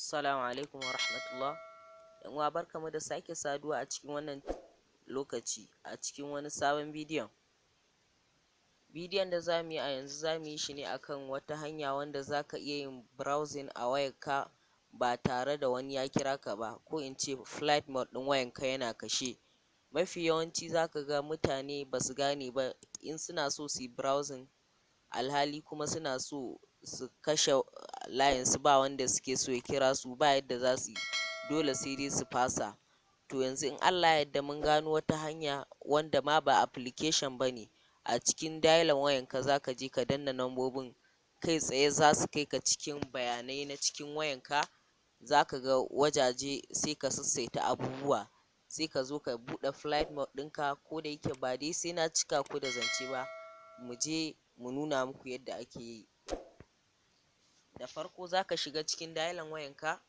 Assalamu alaikum wa rahmatullah. ‘Yan uwa, barkamu da sake saduwa a cikin wannan lokaci a cikin wani sabon bidiyon. Bidiyon da zamu yi a yanzu, zamu yi shi ne akan wata hanya wanda zaka iya yin browsing a wayarka ba tare da wani ya kira ka ba, ko in ce flight mode ɗin wayanka yana kashe. Mafi yawanci zaka ga mutane basu gane ba in suna so su yi browsing, alhali kuma suna so su kashe layin su, ba wanda suke so ya kira su, ba yadda zasu yi, dole sai dai su fasa. To yanzu in Allah ya yarda mun gano wata hanya wanda ma ba application bane, a cikin dialer wayanka zaka je ka danna nambobin kai tsaye, zasu kai ka cikin bayanai na cikin wayanka. Zaka ga wajaje, sai ka sassaita abubuwa, sai ka zo ka buɗe flight mode ɗinka. Ko da yake ba dai sai na cika ku da zance ba, mu je mu nuna muku yadda ake yi. Da farko zaka shiga cikin dialer wayanka,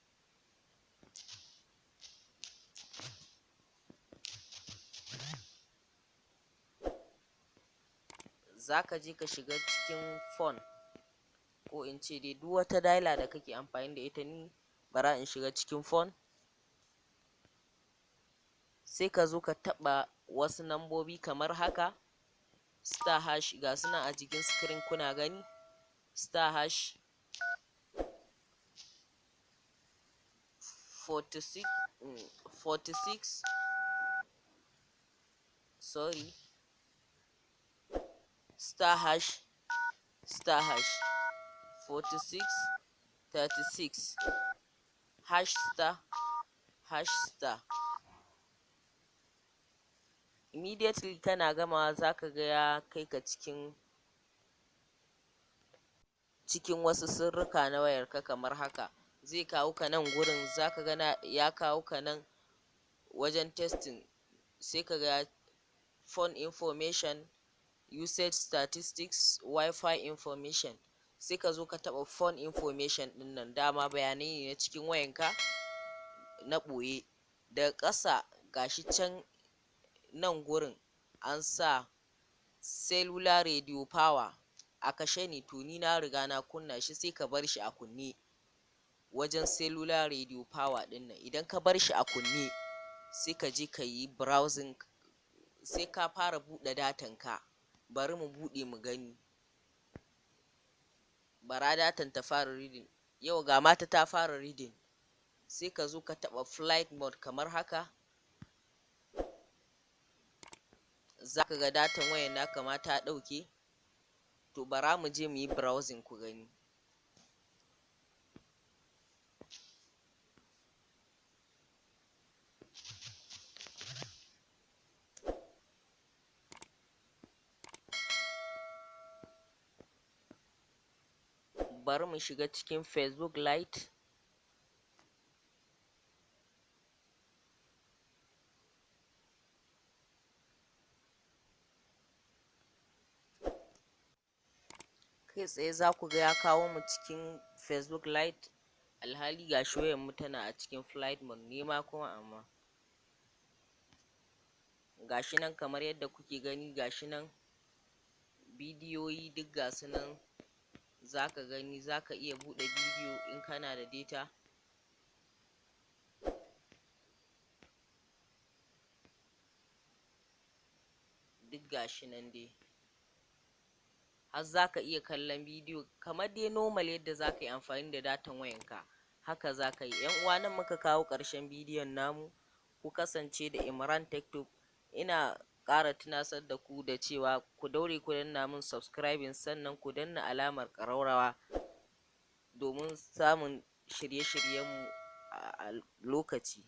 zaka je ka shiga cikin phone, ko in ce dai duk wata dialer da kake amfani da ita. Ni bara in shiga cikin phone. Sai ka zo ka taɓa wasu nambobi kamar haka: star hash, ga su nan a jikin screen kuna gani, star hash 46 46, sorry, star hash star hash 46 36 hash star hash star. Immediately kana gamawa, zaka ga ya kai ka cikin wasu sirrika na wayarka kamar haka. Zai kawo ka nan gurin, zaka ga na ya kawo ka nan wajen testing, sai ka ga phone information, usage statistics, Wi-Fi information. Sai ka zo ka taɓa phone information ɗin nan, dama bayanai ne na cikin wayanka na ɓoye. Daga ƙasa gashi can nan gurin an sa cellular radio power, a kashe ne. To ni na riga na kunna shi, sai ka bar shi a kunne wajen cellular radio power ɗin nan. Idan ka bar shi a kunne, sai ka je ka yi browsing, sai ka fara buɗe datan ka. Bari mu buɗe mu gani. Bara datan ta fara reading. Yau ga mata ta fara reading. Sai ka zo ka taɓa flight mode kamar haka, zaka ga datan wayan naka ma ta ɗauke. To bara mu je muyi browsing ku gani. Bari mu shiga cikin Facebook Lite. Kai tsaye zaku ga ya kawo mu cikin Facebook Lite, alhali gashi wayar mu tana a cikin flight mode ne ma kuma. Amma gashi nan kamar yadda kuke gani, gashi nan bidiyoyi duk gasu nan zaka gani. Zaka iya buɗe bidiyo in kana da data. Duk gashi nan dai, har zaka iya kallon bidiyo kamar dai normal yadda zaka yi amfani da datan wayanka, haka zaka yi. ‘Yan uwa, nan muka kawo ƙarshen bidiyon namu. Ku kasance da Imran Tech Tube. Ina ƙara tunasar da ku da cewa ku daure ku danna min subscribing, sannan ku danna alamar ƙararrawa domin samun shirye-shiryenmu a lokaci.